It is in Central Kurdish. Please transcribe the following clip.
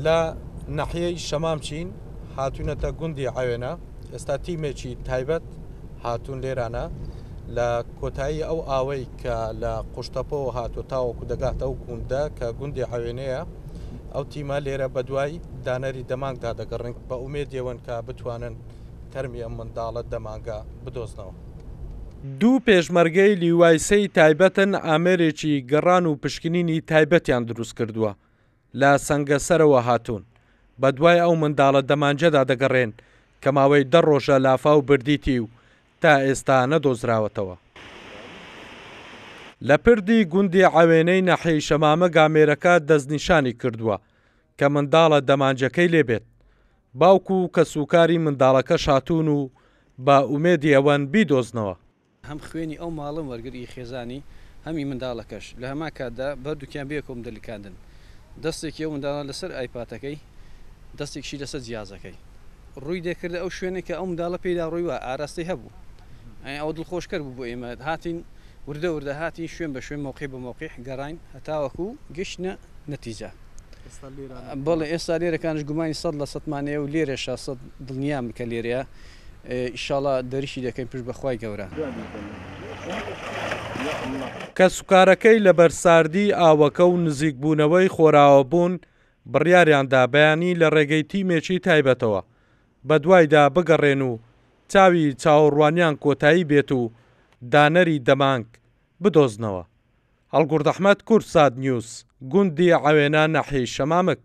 لە ناحیەی شەمامچین هاتوونەتە گوندی عەوێنە، ئێستا تیمێکی تایبەت هاتوون لێرانە لە کۆتایی ئەو ئاوەی کە لە قوشتەپەوە هاتووە تاوەکو دەگاتە ئەو گوندە کە گوندی عەوێنەیە، ئەو تیمە لێرە بەدوای دانەری دەمانگدا دەگەڕێن بە ئومێدیەوەن کە بتوانن تەرمی ئەم منداڵە دەمانگە بدۆزنەوە. دوو پێشمەرگەی لیوای سێی تایبەتن ئامێرێکی گەڕان و پشکنینی تایبەتیان دروستکردووە لە سەنگەسەرەوە هاتوون، بەدوای ئەو منداڵە دەمانجەدا دەگەڕێن کە ماوەی دە ڕۆژە لافاو بردیتی و تا ئێستا نەدۆزراوەتەوە. لە پردی گوندی عەوێنەی ناحیەی شەمامە گامێرەکە دەستنیشانی کردووە کە منداڵە دەمانجەکەی لێ بێت. باوک و کەسوکاری منداڵەکەش هاتوون و بە ئومێدی ئەوەن بیدۆزنەوە. هەم خوێنی ئەو ماڵەم وەرگرت ئی خێزانی هەم ئی منداڵەکەش لە هەمان کاتدا بەردووکیان بەیەکەوەم دەلکاندن دەستێکی ئەو منداڵە لەسەر ئایپاتەکەی دەستێکیشی لەسەر جیازەکەی ڕووی دەکردە ئەو شوێنەی کە ئەو منداڵە پێیدا ڕۆیوە ئاراستەی هەبوو ئەی ئەوە دڵخۆشکەر بوو بۆ ئێمە هاتین وردە وردە هاتین شوێن بە شوێن مەوقع بە مەوقع گەڕاین هەتاوەکو گەشتینە نەتیجە بەڵێ ئێستا لێرەکانش گومانی سەد لە سەدمان هەیە و لێرەشە سەد دڵنیام کە لێرەیە ئیشاڵا دەریشی دەکەین پشت بە خوای گەورە. کەسوکارەکەی لەبەر ساردیی ئاوەکە و نزیکبوونەوەی خۆراوابوون بڕیاریاندا بەیانی لە ڕێگەی تیمێکی تایبەتەوە بەدوایدا بگەڕێن و چاوی چاوەڕوانیان کۆتایی بێت و دانەری دەمانک بدۆزنەوە. هەڵگورد ئەحمەد، کوردسات نیوز، گوندی عەوێنە، ناحیەی شەمامک.